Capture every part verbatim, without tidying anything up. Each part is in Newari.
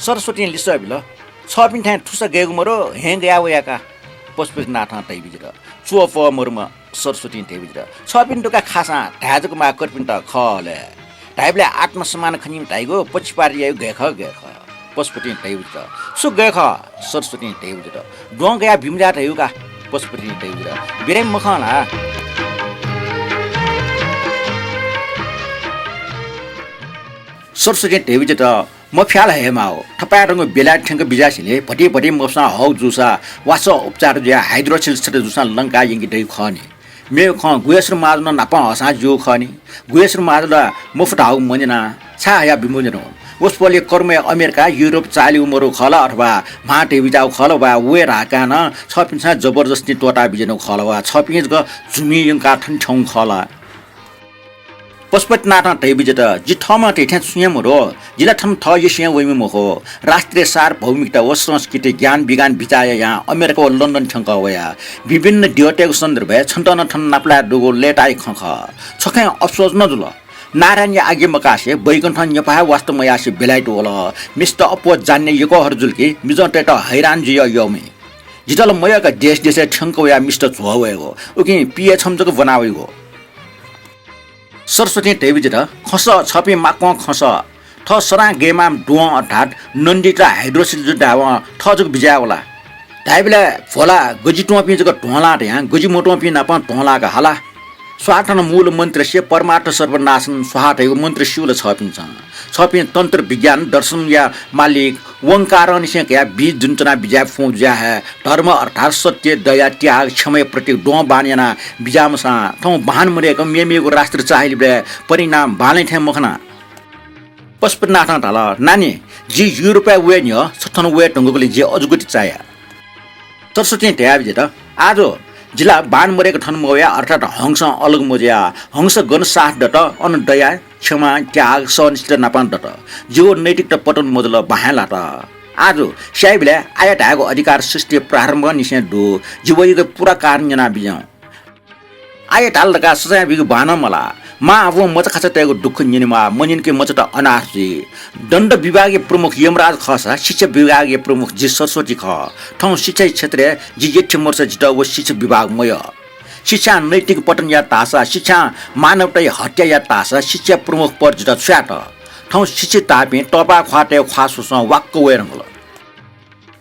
सरस्वतीं लिसः बिल, "छःपिं थें थुसा गय्गु मरु, हँय् गया वया का।" पशुपतिनाथं धयाबिज्यात, "च्वपः मरुम्ह सरस्वतीं धयाबिज्यात, छःपिं दुका खाःसां धाये जक माः कर्पिन्त खः ले। धाइबलय् आत्मसम्मान खनीम्ह धाइगु पक्षपात याइगु गय् खः, गय् खः।" पशुपतिं धयाबिज्यात, "छु गय् खः?" सरस्वतीं धयाबिज्यात, "द्वहं गया बिमज्या धयागु का।" पशुपतिं धयाबिज्यात, "बेरे मखं ला?" सरस्वतीं धयाबिज्यात, "मफयाल हे माः। थपाय् धंगु बेलायत थ्यंक बिज्यासेंलि भति भति मफुसां हःगु जूसा वासः उपचार जुयाः हाइड्रोसिल छता जूसां लंकाः यंके दइगु खः नि। मेगु खँ गुह्येश्वर महाजनं नापं हःसां ज्यूगु खः नि। गुह्येश्वर महाजं ला मफु धाःगु मन्यना, छाय् हयाः बिमज्यात वं? वसपोलया कर्मय् अमेरिका, युरोप चाःल्यूगु मरु खः ला अथवा म्हां धयाबिज्याःगु खः ला वा वये धाःकाः नं छःपिन्सं जबरजस्ती त्वःताबिज्यानागु खः ला वा छःपिं जक झुमि यंकाः थन थ्यंगु खः ला?" पशुपतिनाथं धयाबिज्यात, "जि थःम्हं धइथें छुं हे मदु। जि ला थन थः यसें वइम्ह मखु। राष्ट्रिय सार्वभौमिकता व संस्कृति, ज्ञान विज्ञान बिचाः यायां अमेरिका व लन्डन थ्यंकः वया। विभिन्न द्यःतय्गु सन्दर्भय् छन्त नं थन नापलाये दुगु लय्ताया खँ खः। छखें अफसोस नं जुल। नारायणया आज्ञा मकासे वैकुण्ठं नेपाः हे वास्ता मयासे बेलायत वल। मिस्त अप्वः जान्ने यकःहर जुल कि मिजंतय्त हैरान जुइयः यःम्ह। जितः ला मयःका देश देशय् थ्यंक वयाः मिस्त झ्वः वयेगु, उकिं पिए छम्ह जक ब्वना वइगु।" सरस्वतीं धयाबिज्यात, "खँ सः, छःपिं माक्वं खँ सः। थः सदां गयेमाःम्ह द्वहं अर्थात् नन्दीत हाइड्रोसिल जु धायेवं थः जक बिज्याये वला। धाइबलय् भ्वला गजि त्वंपिं जक ध्वंलाः धयां गजि मत्वंपिं नापं ध्वंलाःगु हाला। स्वार्थं मूलमन्त्रस्य परमार्थ सर्वनाशनं स्वाहा धयागु मन्त्र स्यू ला छःपिन्सं? छःपिं तन्त्र विज्ञान दर्शनया मालिक ओंकारंनिसें कयाः बीज दुने च्वना बिज्याये फुगु जुयाः हे धर्म अर्थात् सत्य, दया, त्याग, क्षमाया प्रतीक द्वहं बान याना बिज्याःम्हसां थौं बांलाक मदय्क मेमेगु राष्ट्र चाःहिलेबलय् परिणाम बांलाइ थें मखना।" पशुपतिनाथं धाल, "नानी, जि युरोपय् वये न्ह्यः छ थन वये धुंकूगुलिं जि अजूगुति चाया।" सरस्वतीं धयाबिज्यात, "आजु जि ला बांलाक मदय्क थन मवया, अर्थात् हंसं अलग मजुया। हंस गन साथ दत, अन दया, क्षमा, त्याग, सहनशीलता नापं दत। जिगु नैतिकता पतन मजुल, बाहें लात। आजु स्याइबलय् आया धायेगु अधिकार सृष्टि प्रारम्भनिसें दु। जि वयागु पूरा कारण न्यनाबिज्याहुँ। आया धाल धकाः सजाँय बीगु बांलाक मलाः। मां आबुं मचाखाचातय्गु दुःख न्यनेमाः, मन्यन कि मचात अनाथ जुइ। दण्ड विभागया प्रमुख यमराज खःसा शिक्षा विभागया प्रमुख जि सरस्वती खः। थौं शिक्षाया क्षेत्रय् जि यःथें मरुसा जितः व शिक्षा विभाग मयः। शिक्षां नैतिक पतन यात धाःसा, शिक्षां मानवताया हत्या यात धाःसा, शिक्षाया प्रमुख पद जितः छु यात? थौं शिक्षित धाःपिं तःपाः ख्वाःतय् ख्वाः स्वस्वं वाक्क वये धुंकल।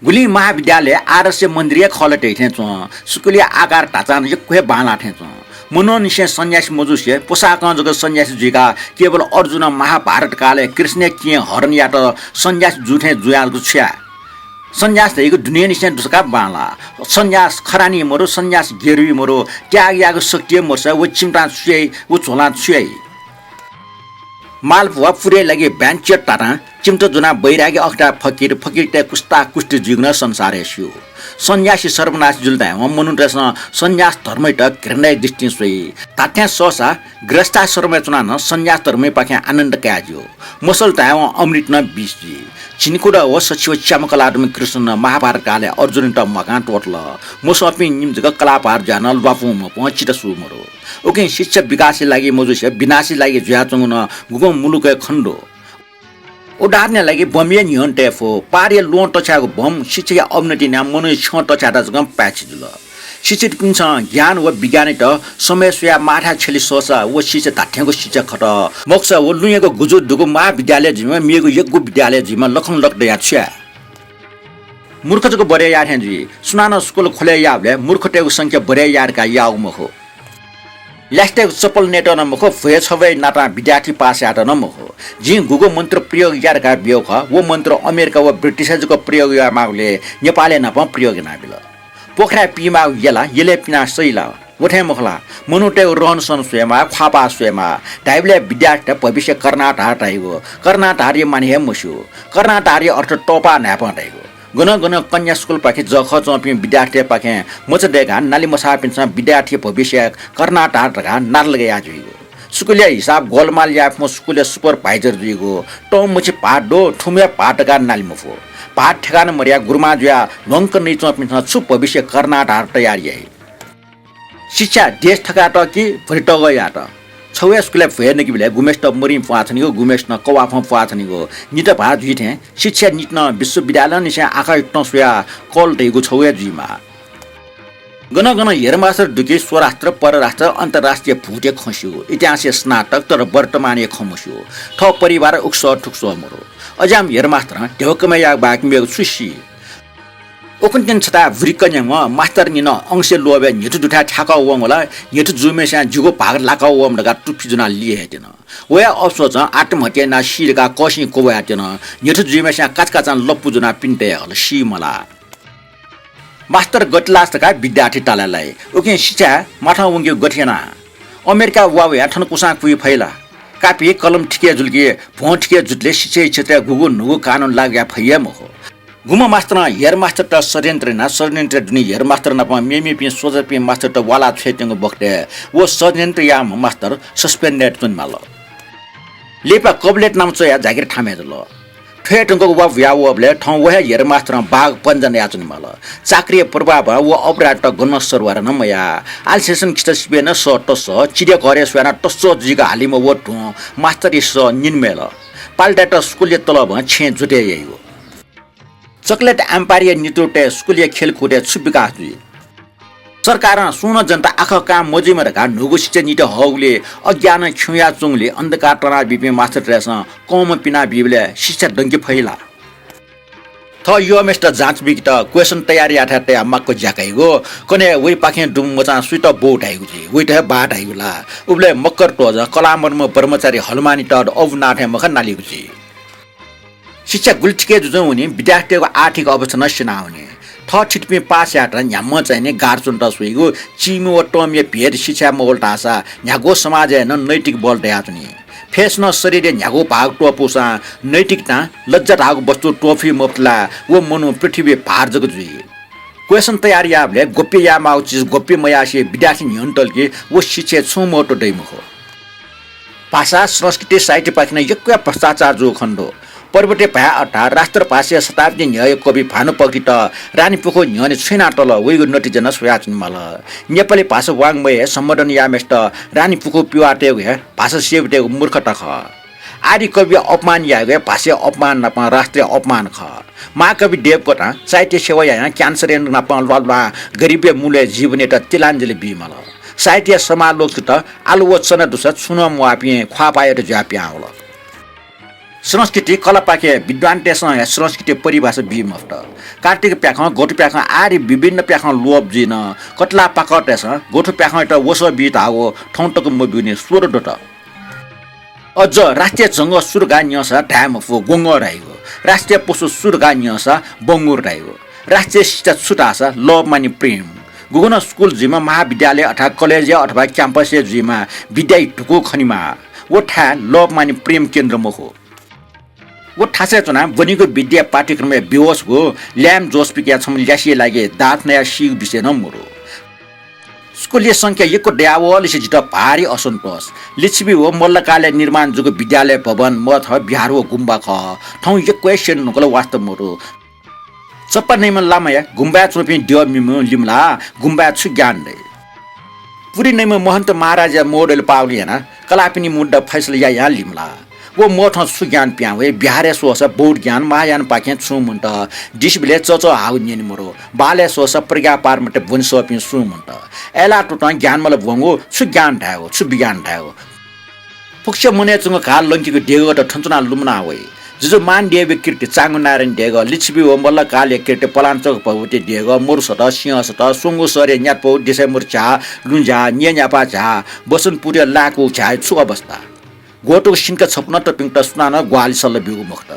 गुलिं महाविद्यालय आदर्श मन्दिर हे खः ला धइथें च्वं। स्कूलया आकार ढाँचां यक्व हे बांलाः थें च्वं। मनंनिसें सन्यासी मजुसे पोशाकं जक सन्यासी जुइकाः केवल अर्जुनं महाभारत कालय् कृष्णया केहेँ हरण यात सन्यासी जू थें जुयाः जक छु याये? सन्यास धइगु दुनेंनिसें दुसकाः बांलाः। सन्यास खरानी मरु, सन्यास गेरुइ मरु, त्याग यायेगु शक्ति हे मरुसा व चिमटां छु याइ, व झ्वलां छु याइ? मालपुआ पुरय् लागि ब्यान्चेट तातां चिमटा ज्वनाः बैरागी अख्ता फकिर, फकिरतय् कुस्ता कुस्ती जुइगु नं संसारय् स्यू। सन्यासी सर्वनाश जुल धायेवं मनूतय्सं सन्यास धर्मयात घृणाया दृष्टिं स्वइ। धात्थें सःसा गृहस्थाश्रमय् च्वनाः नं सन्यास धर्मयापाखें आनन्द काये ज्यू। मसल धायेवं अमृत नं विष जुइ। झिंकुदँ व सछि व च्याम्ह कलाः दुम्ह कृष्णं नं महाभारत कालय् अर्जुनयात म्वाकां त्वःतल। मस्वःपिं निम्ह जक कलापहार जुयाः नं ल्वापुं मपुं चिता सू मरु। उकिं शिक्षा विकासया लागि मजुसे विनाशया लागि जुयाच्वंगु नं गुगुं मुलुकय् खने दु। उदाहरणया लागि बमया न्ह्यःने तये फु। पहाडया ल्वहं तछ्याःगु बम शिक्षाया अवनति यानाः मनूया छ्यं तछ्याःत जकं पाय्छि जुल। शिक्षितपिन्सं ज्ञान व विज्ञानयात समय स्वयाः माःथाय् छ्यले सःसा व शिक्षा धात्थेंगु शिक्षा खः। मखुसा व लुँयागु गुजु दुगु महाविद्यालय जुइमा, मेगु यक्व विद्यालय जुइमा, लखंलख दयाः छु याये? मूर्ख जक बढे याः थें जुइ। सुनानं स्कूल खोले याःबलय् मूर्खतय्गु संख्या बढे याः धकाः याःगु मखु। ल्यासेतय्गु चप्पल नयेत नं मखु, भ्वय् छब्वय् नातां विद्यार्थी पास यायेत नं मखु। जिं गुगु मन्त्र प्रयोग या धकाः बियागु खः, व मन्त्र अमेरिका व ब्रिटिशय् जक प्रयोग यायेमाःगुलिं नेपालय् नापं प्रयोग यानाबिल। पोखराय् पीमाःगु यला, यलय् पिनाः सइ ला? व थें मखु ला? मनूतय्गु रहनसहन स्वयेमाः, ख्वाःपाः स्वयेमाः। धाइबलय् विद्यार्थीत भविष्य कर्णाधार धाइगु। कर्णाधारया माने हे मस्यू। कर्णाधारया अर्थ तःपाः न्हाय्पं धाइगु। गनं गनं कन्या स्कूलपाखे जःखः च्वंपिं विद्यार्थीतय्पाखें मचा दय्काः नाले मछाःपिन्सं विद्यार्थीया भविष्यया कर्णाधार धकाः नां लगे याः जुइगु। स्कूलया हिसाब गोलमाल याये फुम्ह स्कूलया supervisor जुइगु। तंम्ह मछि भाःत दु, थुम्हया भाःत धकाः नाले मफु। भाःत ठेकाना मदयाः गुरुमां जुयाः ल्वंक नइच्वंपिन्सं छु भविष्यया कर्णाधार तयार याइ? शिक्षा देश थकायेत कि भतितःगः यायेत? छगू हे स्कुलय् भ्वय् नकीबलय् गुम्हेसित मरिं प्वाः थनीगु, गुम्हेसिनं कवाफं प्वाः थनीगु। निता भाः जुइ थें शिक्षा नितिं विश्वविद्यालयंनिसें आकाश तं स्वयाः कल तइगु छगू हे जुइमाः। गन गन हेडमास्टर दु कि स्वराष्ट्र, परराष्ट्र, अन्तर्राष्ट्रिय भूतय् खँ स्यू, इतिहासय् स्नातक तर वर्तमानय् खँ मस्यू। थः परिवार उकसः थुकसः मरु। अज्याःम्ह हेडमास्टरं ध्यबा कमय् यायेगु बाहेक मेगु छु सी? उखुन्हु छता भुरिक न्याम्ह मास्तर निन अंशय् लोभय् न्ह्यथु दुथाय् थ्याकः वंगु ला, न्ह्यथु जूम्हेस्यां जिगु भाग लाकः वःम्ह धकाः तुफि ज्वनाः लिहाय् त्यन। वया अफसोसं आत्महत्या यानाः सी धकाः कःसिं क्वब्वायाः त्यन। न्ह्यथु जूम्हेस्यां काचाकाचां लप्पु ज्वनाः पिने तयाहल, सी मलाः। मास्तर गति लाःसा धकाः विद्यार्थी तालाय् लाइ। उकिं शिक्षाय् माथं वंकेगु गथे याना? अमेरिका वा वयाः थन कुसां कुइ फइ ला? कापि कलम थिके जुल कि भ्वं थिके जुतले शिक्षाया क्षेत्रय् गुगु न्हूगु कानुन लागू याये फइ हे मखु। गुम्ह मास्तरं हेडमास्तरत षड्यन्त्र यानाः षड्यन्त्रया दुने हेडमास्तर नाप मेमेपिं स्वजापिं मास्तरत वाला छ्वयेत्यंगु बखतय् व षड्यन्त्र याःम्ह मास्तर suspended च्वनेमाल। लिपा कबलेट नाम च्वयाः जागिर थामय् जुल। थ्वय् धुंकूगु वा भुया वःबलय् थौं व हे हेडमास्तरं बाघ पन्जा नयाच्वनेमाल। चाकरीया प्रभावं व अपराधत गनं सरवार नं मयाः। आलसेसन खिचा सिबय् नं सः तसः, चिडिया घरय् स्वयाः नं तसः जुइक हालीम्ह व धुं मास्तरया सः निने मयल। पाल्टाय्त स्कुलया तलबं छेँ जुतय् याइगु। चकलेट एम्पायरया नेतृत्वय् स्कुलया खेलकुदय् छु विकास जुइ? सरकारं सुं नं जनता आखः कां मजुइमा धकाः न्हूगु शिक्षा नीति हःगुलिं अज्ञानं खिउँयाच्वंगुलिं अन्धकार तनाबीपिं मास्टरतय्सं कंमा पिनाबीबलय् शिक्षा दंके फइ ला? थः यःम्हेसित जाँच बीकेत question तयार याःथाय् तयाः माक्व ज्या काइगु। कन्हय् वइपाखें दुम्ह मचां सुइत बौ धाइगु जुइ, वइत हे बा धाइगु ला। उबलय् मकर ध्वजं कलामर्म ब्रह्मचारी हलमानित अबुनाथय् मखा नालीगु जुइ। शिक्षा गुलि थिके जुजुं वनी, विद्यार्थीतय्गु आर्थिक अवस्था नं स्यनावनी। थःथितिपिं पास यायेत न्ह्याम्हं चाहिने गार च्वनेत स्वइगु, चीमि व तःमिया भेद शिक्षाय् मवल धाःसा न्ह्यागु समाजय् नं नैतिक बल दयाच्वनी। फय्सिनं शरीरया न्ह्यागु भाग त्वपुसां नैतिकतां लज्जा धाःगु वस्तु त्वपुइ मफुत ला, व मनू पृथ्वीया भार जक जुइ। Question तयार याःबलय् गोप्य यायेमाःगु चिज गोप्य मयासें विद्यार्थी न्ह्यःने तल कि व शिक्षाय् छुं महत्व दइ मखु। भाषा, संस्कृति, साहित्यपाखें नं यक्व हे भ्रष्टाचार जूगु खने दु। पर्वते भाय् अथवा राष्ट्रभाषाया शताब्दी न्ह्यःया कवि भानुभक्तयात रानीपुखू न्ह्यःने छु यानातल, वइगु नतिजा नं स्वयाच्वनेमाल। नेपाली भाषा वाङ्मय सम्वर्धन याःम्हेसित रानीपुखू पिवाःतय्गु हे भाषासेवीतय्गु मूर्खता खः। आदि कविया अपमान यायेगु हे भाषाया अपमान नाप राष्ट्रया अपमान खः। महाकवि देवकोटां साहित्य सेवा यायां क्यान्सरया नाप ल्वाल्वां गरिबया मुलय् जीवनयात तिलाञ्जली बीमाल। साहित्यया समालोचकत आलु व चना दुसा छुं नं म्वाःपिं ख्वाःपाःयात ज्या पिहां वल। संस्कृति कलापाखे विद्वानतय्सं हे संस्कृति परिभाषा बी मफुत। कार्तिक प्याखं, गथु प्याखं आदि विभिन्न प्याखं लोप जुइन। कतला पाकःतय्सं गथु प्याखंयात वसः बी धाःगु थौं तक मब्यूनि स्वर दत। अझ राष्ट्रिय जंगः सु धकाः न्यंसा धाये मफु, ग्वंगः धाइगु। राष्ट्रिय पशु सु धकाः न्यंसा बंगुर धाइगु। राष्ट्रिय शिक्षा छु धाःसा love माने प्रेम। गुगु नं स्कुल जुइमा, महाविद्यालय अथवा कलेजय् अथवा क्याम्पसय् जुइमा, विद्याया धुकू खनेमाः। व थाय् love माने प्रेम केन्द्र मखु। व थासय् च्वनाः ब्वनीगु विद्या पाठ्यक्रमय् बेहोस गु, ल्याय्म्ह जोस पिकयाः छम्ह ल्यासेया लागि दाँत नयाः सीगु विषय नं मरु। स्कुलया संख्या यक्व दयावःलिसे जितः भारी असन्तोष। लिच्छवि व मल्लकालय् निर्माण जूगु विद्यालय भवन, मठ, बिहार व गुम्बा खः। थौं यक्व हे स्यने धुंकल, वास्ता मरु। चपाःनैम्ह लामाया गुम्बाय् च्वंपिं द्यः मिमु लिमलाः, गुम्बाय् छु ज्ञान दइ? पुरीनैम्ह महन्त महाराजया मोडल पावलि यानाः कलाःपिनि मुद्दा फैसला यायां लिमलाः। व मठं छु ज्ञान पिहां वइ? बिहारय् स्वःसा बौद्ध ज्ञान महायानपाखें छुं मन्त। दिसिबलय् चःचः हाःगु न्यने मरु। बालय् स्वःसा प्रज्ञा पारमिता ब्वने सःपिं सुं मन्त। अय्लाः तुतं ज्ञानमाला ब्वंगु, छु ज्ञान धायेगु, छु विज्ञान धायेगु? फुक्कसिया मनय् च्वंगु घाः लंकीगु देगःत थन च्वनाः लुमना वइ। जुजु मानदेवया कीर्ति चांगुनारायण देगः, लिच्छवि व मल्लकालया कीर्ति पलाञ्चोक भगवती देगः, मरुसत, सिंहसत, स्वंगू शहरया न्यातपौ, देसय् मरु झ्याः, लुँ झ्याः, न्यय् न्यापा झ्याः, बसन्तपुरया लाय्कू झ्याःया छु अवस्था? ग्वतुक सिन्का छपु नं तपिन्त सुनानं ग्वाहालि सल्लाह ब्यूगु मखुत।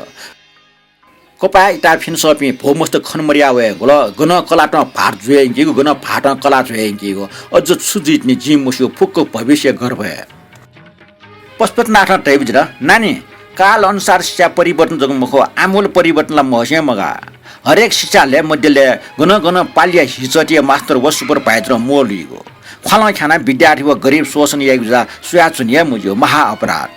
कपाः इताः फिने सःपिं भौमस्त खने मदया वये धुंकल। गनं कलातं भाःत जुया यंकीगु, गनं भाःतं कलाः जुया यंकीगु। अझ छु जुइ तिनि जिं मस्यू, फुक्क भविष्य गर्भ हे। पशुपतिनाथं धयाबिल, नानी, काल अनुसार शिक्षा परिवर्तन जक मखु, आमूल परिवर्तन ला महसें मगाः। हरेक शिक्षालय मध्यलय् गनं गनं पालिया हिचःतिया मास्टर व supervisorं म्वःल्हुइगु। ख्वालं ख्यानाः विद्यार्थी व गरिब शोषण याइगु जा स्वयाच्वने हे मज्यू, महाअपराध।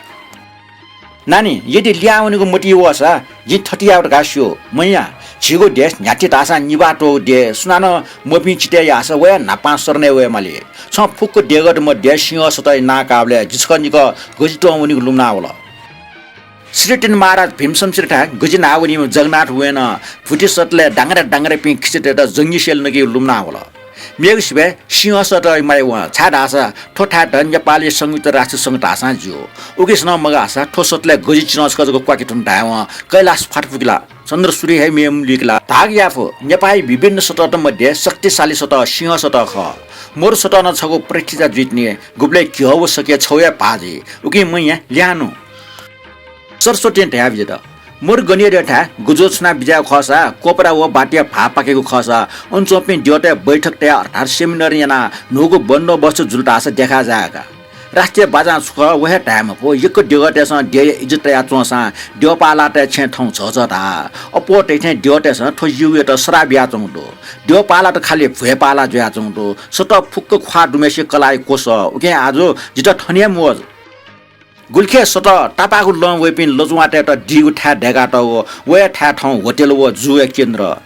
नानी, यदि लिहां वनेगु मतिइ वःसा जिं थथे याये धकाः स्यू, मया। झीगु देश न्ह्याथे धाःसां निभाः त्वःगु देश, सुनानं मभिं चितय् याःसा वया न्हापां शरणय् वयेमाली। छं फुक्क देगःत मध्ये सिंह सतःया नां काःबलय् जि छकः निकः गजि त्वं वनीगु लुमना वल। श्री तीन महाराज भीम शमशेरथाय् गजि न्हाः वनीम्ह जगन्नाथ वेनं भुति सतलय् डांगरे डांगरेपिं खिचातय्त जंगि सेल नकीगु लुमना वल। मेगु सिबय् सिंह सतःया माया वं, छाय्धाःसा थ्व थाय्त नेपालया संयुक्त राष्ट्र संघ धाःसां ज्यू। उकिसनं मगाःसा थ्व सतलय् गजि चिनं छकः जक क्वाके धुन धायेवं कैलाश फात फुकिला। चन्द्र सूर्य हे मेम्ह लुइकला। धाःगु याफु, नेपाःया विभिन्न सतहत मध्ये शक्तिशाली सतह सिंह सतह खः। मरु सतह नं छगू प्रतिष्ठा जुइतिनि, गुबलय् घ्यः व सके छगू हे भाः जुइ। उकिं मंया ल्याहां नु। सरस्वतीं धयाबिज्यात, मरु गनेद्यःथाय् गुजो छुना बिज्यायेगु खःसा, कोपरा व बातिया भाः पाकेगु खःसा, अन च्वंपिं द्यःतय् बैठक तयाः अर्थात् सेमिनार यानाः न्हूगु बन्दोबस्त जुल धाःसा देखाः जायेका। राष्ट्रिय बाजां छु खः, व हे धाये मफु। यक्व द्यःतय्सं द्यःया इज्जत तयाच्वंसां द्यःपालातय् छेँय् थौं झःझः धाः। अप्वः तइथें द्यःतय्सं थ्व युगयात सराः बियाच्वंगु दु। द्यःपालात खालि भ्वय्पाला जुयाच्वंगु दु। सतह फुक्क ख्वाः दुम्हय्सित कलाःया क्वसः। उकिं आजु जितः थन हे म्वःजू। गुलिखे सतह तापाःगु लं वइपिं लजुवाँतय्त दीगु थाय् दय्कातःगु, व हे थाय् थौं होटेल व जूया केन्द्र।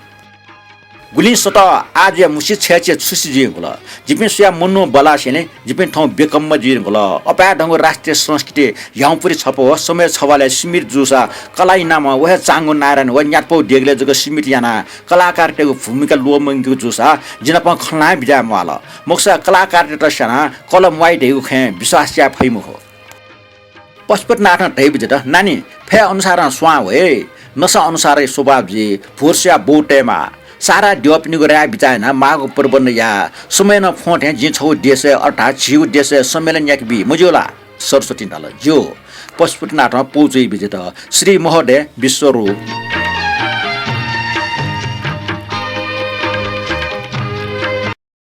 गुलिं सतह आः जुयाः मुसि छय्‌छिया छुसि जुइ धुंकल। जिपिं स्वयाः मनू बल्लासेंलि जिपिं थौं बेकम्म जुइ धुंकल। अपाय् धंगु राष्ट्रिय संस्कृति ह्याउँपुरि छपः व समय छवालय् सीमित जूसा कलाःया नामं व हे चांगु नारायण व न्यातपौ देगलय् जक सीमित यानाः कलाकारतय्गु भूमिका ल्वःमंकीगु जूसा जि नाप खँ ल्हाना बिज्याये म्वाःल। मखुसा कलाकारतय्त स्यानाः कला म्वाइ धइगु खँय् विश्वास याये फइ मखु। पशुपतिनाथं धयाबिज्यात, नानी, फय् अनुसारं स्वां ह्वये, नसा अनुसारं स्वभाव जुइ, भोर स्वयाः बौ तयेमाः। सारा द्यःपिनिगु राय बिचाः यानाः माःगु प्रबन्ध या। समयं फ्वं थें जिं छगू देशय् अर्थात् झीगु देशय् सम्मेलन याके बी, मज्यू ला? सरस्वतीं धाल, ज्यू। पशुपतिनाथं पौ च्वयाबिज्यात, श्री महोदय विश्वरूप।